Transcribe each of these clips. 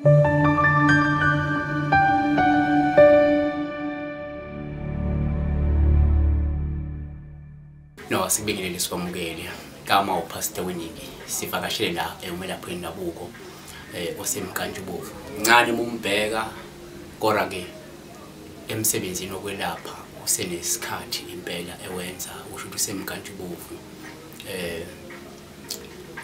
No, sibingelele sikwamukele kama uPastor Winiki sivakashele la umelaphi wendabuko osemkantshubovu. Ncane mumbheka kodwa ke emsebenzini wokwelapha usenesikhathi impela ewenza usho ukuthi usemkantshubovu.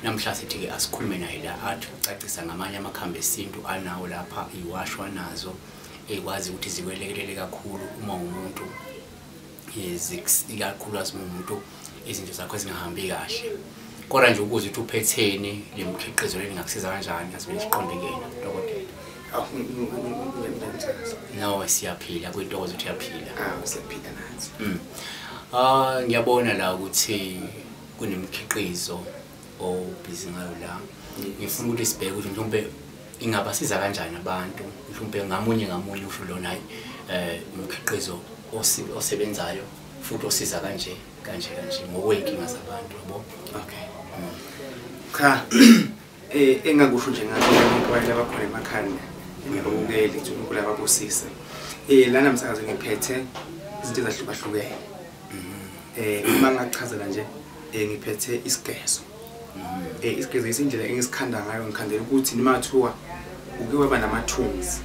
Namhla sithi ke asikhulume naye la athi ucacisa ngamanye amakhambi esintu anawo lapha iwashwa nazo ekwazi ukuthi zikwelekelele kakhulu uma umuntu ikakhulukazi umuntu izinto zakho ezingahambi kahle. Kodwa nje ukuze uthi uphetheni lemkhiqizo leli ngakusiza kanjani asivele siqonde kuyena dokotela. No, siyaphila kuyintokozo ukuthi uyaphila. Siyaphila nathi. Ngiyabona la ukuthi kunemikhiqizo obhizi ngayo la. Ngifuna ukuthi sibheke ukuthi mhlawumbe ingabasiza kanjani abantu, mhlawumbe ngamunye ngamunye usho lona hayi umkhiqizo osebenzayo futhi osiza kanje kanje kanje ngokweyinkinga zabantu yabo. Okay. Cha engakusho nje ngathi abantu abakhona emakhaya ngiyabukela ukuthi uNkulunkulu ababusise. Lana msakazo ngiphethe izinto ezahlukahlukene. Uma ngachazela nje ngiphethe isigezo. Isigezo isindlela engisikhanda ngayo, ngikhandela ukuthi noma thiwa uke waba namathunzi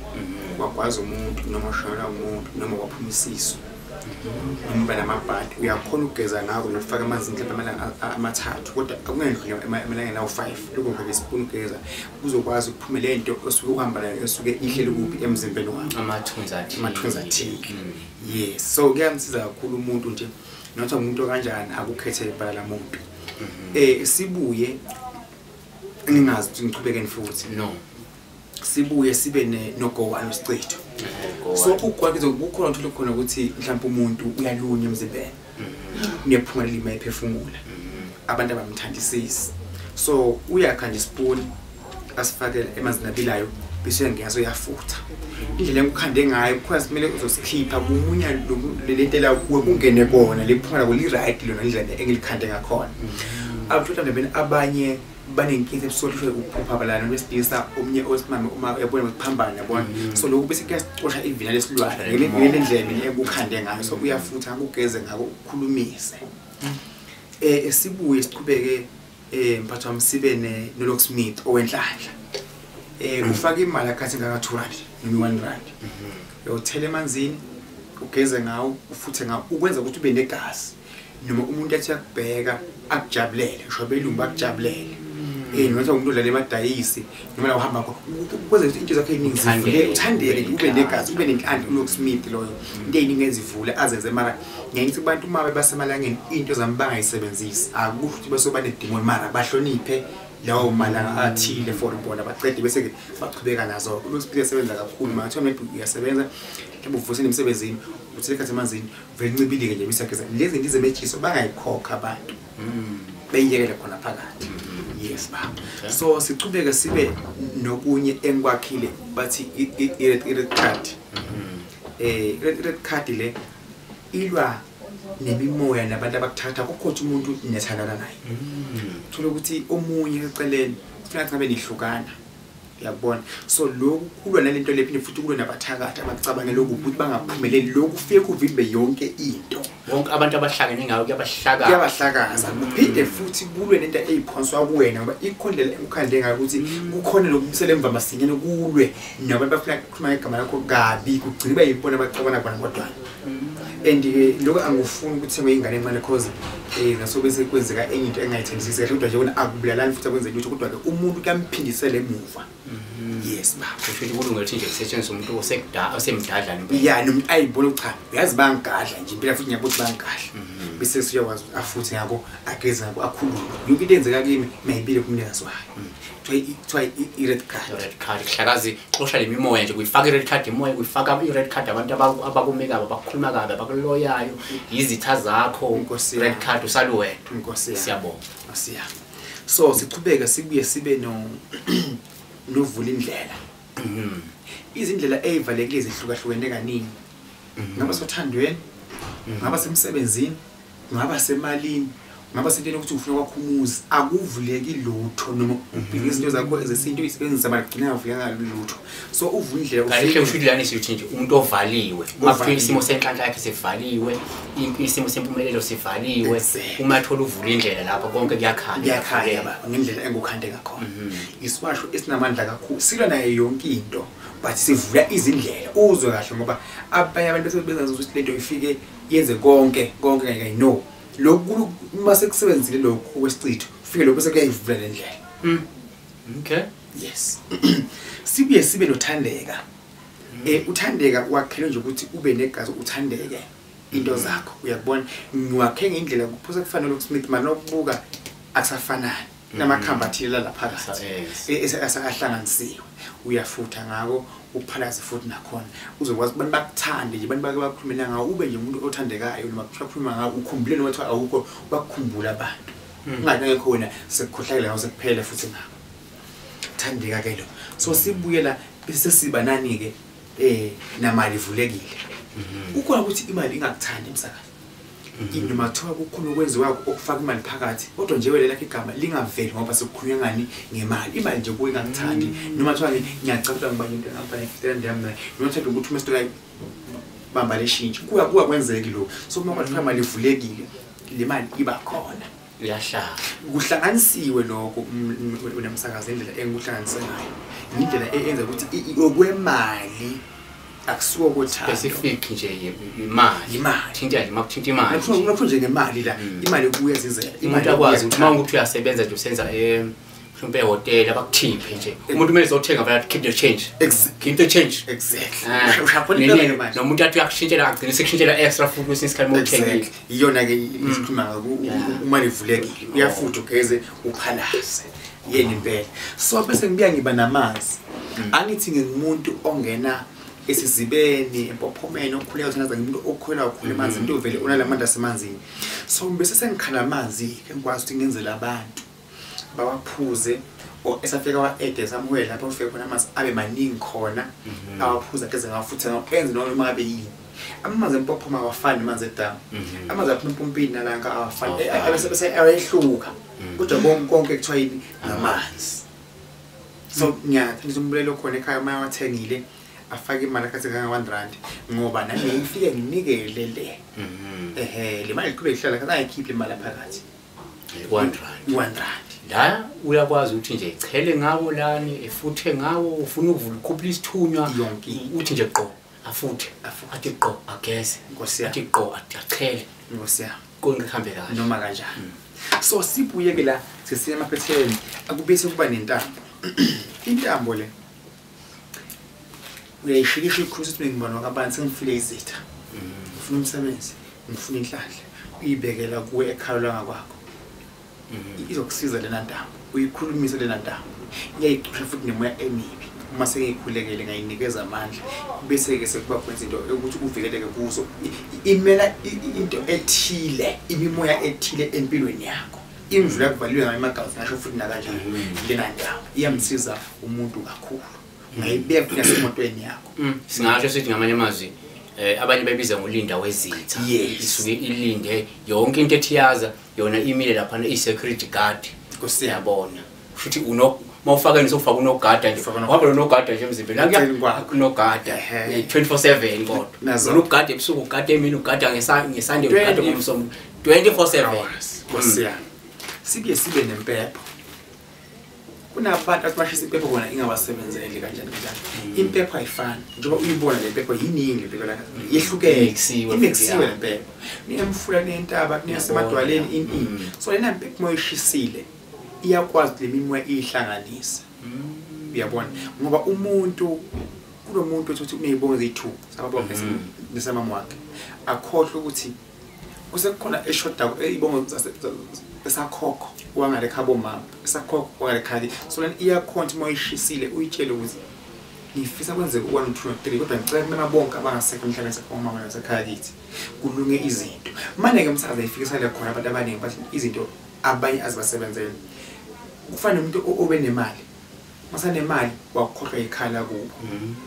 wagwaza umuntu noma ushayela umuntu noma waphuma isisu noma namabhadi, uyakhona ukugeza ngako nokufaka amanzi mhlawumbe amalanga amathathu, kodwa akungendluli emalangeni awu-5. Lokho ngifake isipuni ugeza uzokwazi ukuphuma le nto osuke uhamba nayo esuke ihleli kuphi emzimbeni wakho, amathunzi athile, amathunzi athile. Yes, so kuyamsiza kakhulu umuntu nje nothi umuntu kanjani akukhethe ibala lamuntu. Sibuye ngingazi ukuthi ngichubekeni futhi. No, sibuye sibe nogowane wesichitho. So ukwazi kukhona uthola khona ukuthi mhlawumbe umuntu uyalunya emzimbeni, unephunga lelima ephefumula, abantu abamthandisisi. So uyakha nje isipuni asifakele emanzini abilayo bese uyangena uyafutha. Indlela engukhande ngayo kukhona simele uzosikhipha kumunya lento la kuwe kungene kona lephunga lako li right lona indlela engilikhande ngakhona. Abuthatha ndabeni abanye banenkinga ebusothwe ukuphupha balana wesilisa omnye osimame uma uyabona ukuphambana yabona. So lokhu bese kuyasixosha ivina lesilwane ngale ndlela ekukhande ngayo. So uyafutha akugeze ngako ukukhulumise. Sibuye siqhubeke mphathi wami sibe ne locksmith owenhlanhla. Ufaka imali akhathi ngaka 2 rand noma 1 rand. Uyothela emanzini ugeze ngawo ufuthe ngawo ukwenza ukuthi ube negazi noma umuntu athi yakubheka akujabulele, ngisho belungu bakujabulele. Noma umuntu odlala emadayisi noma la uhamba khona ukwenza ukuthi into zakho eziningi zivule uthandeke ube negazi ube nenhlanhla. uLocksmith loyo into eziningi ezivule azenze. Mara ngiyathi kubantu uma basemalangeni into zami bangayisebenzisi, akusho ukuthi basoba nedemon, mara bahloniphe lawo malanga athile for bona baqede bese ke bachubeka nazo. uLocksmith uyasebenza kakhulu, mara kuthiwa maybe uyasebenza mhlawumbe uvuse nemsebenzini uthele ikhathi emanzini vele ncibilike nje bisageza. Lezi zinto zemejiso bangayikhokha abantu, beyiyekele khona phakathi. Yes baba. So sichubeke sibe nokunye engikwakhile bathi i-red card. I-red card le ilwa nemimoya nabantu abakuthatha kukhotha umuntu niyathandana naye. Uthola ukuthi omunye eceleni ufuna ngabe nihlukana, uyabona. So lokhu kulwa nalento lephinde futhi kulwa nabathakathi abakucabangela ukuthi bangaphumeleli. Lokhu ufike kuvimbe yonke into, bonke abantu abahlangene ngayo kuyabahlakaza, kuyabahlakaza. Kuphinde futhi kulwe nento eyiphonswa kuwena ngoba ikhona le ukhande ngayo ukuthi kukhona lokubisela emva masinyane kulwe nabantu bafuna ukukhuluma ngegama lakho kabi, kugcina bayibona abacabana bona kodwa. And lokho angifuni ukuthi ngiyingane encane cause naso bese kwenzeka enye into engayithandisisi kahle, kodwa nje kona akubulalani futhi akwenze lutho, kodwa ke umuntu kuyamphindisela emuva. Yes baba. Kusho ukuthi kulungile ukuthi nje kusetshenziswe umuntu osekudala osemdadlana impela. Yeah, nomuntu ayibona cha uyazi bangigadla nje impela futhi ngiyabuthi bangigadla. Bese siyakwazi afuthe ngako ageze ngako akhulume. Yonke into eyenzeka kimi mayibile kumnikazi wayo. Kuthiwa i-red card. Red card kuhlakazi xosha lemimoya nje kuyifaka i-red card imoya, kuyifaka i-red card abantu abakumekayo abakhuluma kabi abakuloyayo izitha zakho, red card usale wena. Inkosi. Siyabonga. Siyabonga. So sichubeka sibuye sibe no novula indlela. Izindlela ezivalekile zihlukahlukene kaningi. Ngaba sothandweni, ngaba semsebenzini, ngaba semalini. Ngaba senteni ukuthi ufuna kwakho umuzi akuvuleki lutho noma ubheke izinto zakho ezesintu isebenzisa bagcina ngavuleka lutho. So uvula indlela ufike ushudlana isithi nje umuntu ovaliwe uma isimo senhlanhla yakhe sivaliwe, isimo sempumelelo sivaliwe, uma athola uvula indlela lapha konke kuyakhanya. Kuyakhanya baba ngendlela engukhande ngakhona. Isiwasho esinamandla kakhulu silwa nayo yonke into but sivula izindlela uzwe kahle ngoba abanye abantu sebezazi ukuthi lento ifike yenze konke konke kanye no. Lokhu uma sekusebenzile lokhu kwesicitho ufike lokho sekuyayivula le ndlela. Okay. Yes. Sibuye sibe nothandeka. Uthandeka wakhelwe nje ukuthi ube negazi uthandeke into zakho uyakubona. Ngiwakhe ngendlela kuphosa kufanele uSmith manje okubuka akusafanani namakhamba athile la phakathi esakahlanganisiwe. Uyafutha ngako uphalaze futhi nakhona uzokwazi abantu bakuthande nje abantu bake bakhulumela ngawo ube nje umuntu othandekayo noma kukhuluma ngawo ukhumbule noma kuthiwa awukho bakukhumbula abantu ungathi khona sekukhohlakele ngawo sekuphela futhi ngako thandeka ke lo. So sibuyela bese siba nani ke namali ivulekile. Kukhona ukuthi imali ingakuthandi emsakazi noma kuthiwa kukhona okwenziwa okufaka imali phakathi kodwa nje wena lakho igama lingaveli ngoba sekukhulunywa ngani ngemali. Imali nje kuye ingakuthandi noma kuthiwa ngiyacabanga ngibanye into engafana 50 rand yami nayo noma kuthiwa ukuthi uma sitola bamba leshintsho kuya kwenzeki lokho. So uma kwathiwa imali ivulekile le mali iba khona iyahlala. Kuhlanganisiwe lokho unomsakazi indlela engikuhlanganise ngayo indlela eyenza ukuthi okwemali akusuko kothando specific nje imali thinta nje makuthinta imali ngifuna nje ngemali la imali kuyazizela umuntu akwazi ukuthi uma ukuthi uyasebenza nje usenza mhlawumbe ehotel abakuthiphe nje umuntu kumele uzothenga vele keep the change keep the change exactly ushapona impela ngemali nomuntu athi uyakushintshela agcine sekushintshela extra futhi kwesinye isikhathi uma uthengile iyona ke isikhuluma ngako imali ivulekile uyafutha ugeze uphalaze yena impela. So bese ngibuya ngiba namanzi angithi ngingumuntu ongena esizibeni empophomeni okhuleka uthandaza ngimuntu okholwa ukhula emanzini into vele unalamandla asemanzini. So bese sengikhala amanzi ke ngikwazi ukuthi ngenzele abantu bawaphuze or esafika wa-ede somewhere lapho ufike khona amanzi abe maningi khona awaphuza geze ngawafutha enze noma ngabe yini. Amanzi empophoma awafani namanzi edamu, amanzi aphuma empompini nalanka awafani bese ayehluka kodwa konke kuthiwa yini ngamanzi. So ngiyathanda umbulelo khona ekhaya uma wathengile afake imali akhathi kanga 1 rand ngoba nami ngifike nginikele le le mali iqhubeka ihlala kathi ayikhiphe imali phakathi 1 rand 1 rand la uyakwazi ukuthi nje echele ngawo lani efuthe ngawo ufuna ukuvula ukhuphula isithunywa uthi nje qo afuthe athi qo ageze athi qo achele Nkosi yami konke kuhambe kahle noma kanjani. So sibuye ke la sesiya emaphetheni akubese kuba nentambo. Intambo le uyayishikisha ikhulusa ukuthi ngibona kabanzi sengifile izitha ngifuna umsebenzi ngifuna inhlanhla uyibekela kuwe ekhaya langakwakho izokusiza lena ntambo uyikhulumise lena ntambo iyayixosha futhi nemoya emibi uma sengiyikhulekele ngayinikeza amandla bese ke sekuba khona izinto ukuthi uvikeleke kuzo imela into ethile imimoya ethile empilweni yakho imvula kuvaliwe ngamagazi ngasho futhi nakanjani lena ntambo iyamsiza umuntu kakhulu ngayibeka futhi nasemotweni yakho. Singasho sithi ngamanye amazwi abanye bayibiza ngolinda wezitha isuke ilinde yonke into ethiyaza yona imile lapha i-security guard kusiyabona futhi mawufaka nisofaka unogada nje uhamba nogada nje emzimbeni unogada 24/7 kodwa unogada ebusuku ugada emini ugada ngeSunday ugada ngomsombuluko 24/7 kusiyana. Sibuye sibe nempepho. Kunabantu athi bashisa impepho kona ingabasebenzeli kanjani kanjani. Impepho ayifani njengoba uyibona le mpepho yiningi impepho la yehlukene imexiwe le mpepho niyemfula nentaba niyasemadwaleni ini. So lena mpepho moyishisile iyakwazi le mimoya ihlanganise uyabona ngoba umuntu kunomuntu othi unezibongo eziyi2 sababa nesamama wakhe akhohlwe ukuthi kusekukhona eshoda ibongo esakhokho wangale khabo mama esakhokho wangale khali. So lena iyakhona uma uyishisile uyitshele ukuthi ngifisa kwenzeke 1 2 3 kodwa ngicela kumema bonke abangasekho emhlabeni sakhomama nasekhaya kithi kulunge izinto. Manje ke umsakazo ayifikisa le khona abantu abaningi bathi izinto abanye azibasebenzele. Kufana nomuntu obe nemali Masanemali wakhohlwa ikhala kubo.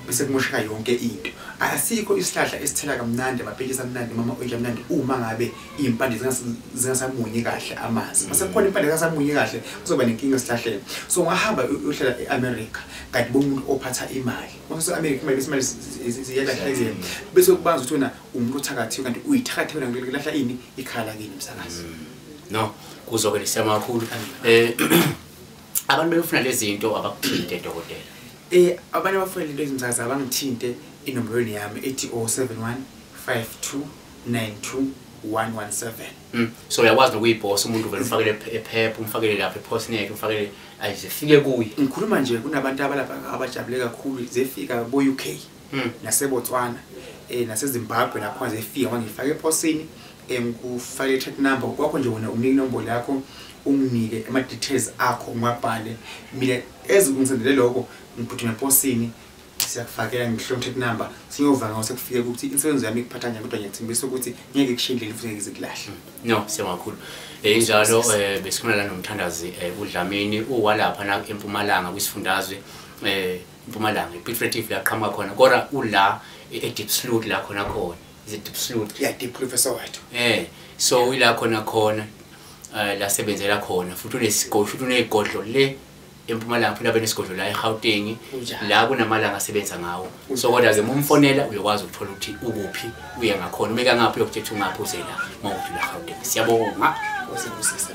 Bese kumosheka yonke into. Asikho isihlahla esithela kamnandi amapilisi amnandi mama oil amnandi uma ngabe impande zingasamunyi kahle amanzi. Mase kukhona impande zingasamunyi kahle kuzoba nenkinga esihlahleni. So ungahamba uyohlala eAmerica kanti bomuntu ophatha imali. Mase eAmerica imali besimali ziyalahlekile. Bese kubanza ukuthi wena umuntu othakathiwe kanti uyithakathiwe ngilahla ini ikhala kini msakazi. No, kuzoke lisiyama kakhulu. Abantu befuna lezi zinto abakuthinte dokotela. Abantu abafuna lento ezimsakazi abangithinte inombolweni yami ethi 071 52 92 117. So uyakwazi nokuyibhosa umuntu vele umfakele ephepha, umfakele lapha ePostnet, umfakele ayizifike kuye. Ngikhuluma nje kunabantu abalapha abajabule kakhulu zefika bo UK naseBotswana naseZimbabwe lapho zefika ngifake eposini ngikufake track number kwakho nje wena unike inombolo yakho unginike ama details akho ngiwabhale mina ezikungisendele lokho ngiphuthuma eposini siyakufakela ngihlomthe track number siyova ngawo sekufike ukuthi insebenzo yami ikuphatha kanjani kodwa ngiyathembisa ukuthi ngeke kushiye futhi ngeke zikulahle. No, siyabonga kakhulu. Injalo besikhuluma la nomthandazi uDlamini uwalapha na eMpumalanga kwisifundazwe eMpumalanga iPiet Retief yaqhamuka khona kodwa ula eDiepsloot la khona khona. Is it Diepsloot? Yeah, Diepsloot Soweto. So ila khona khona la sebenzela khona futhi unesigodlo futhi unegodlo le eMpumalanga futhi abe nesigodlo la eGauteng la kunamalanga asebenza ngawo. So kodwa ke umfonela uyokwazi ukuthola ukuthi ukuphi uye ngakhona umeka ngaphi uyokuthetha ungaphi uze la mawuthi la Gauteng. Siyabonga. Usibusise.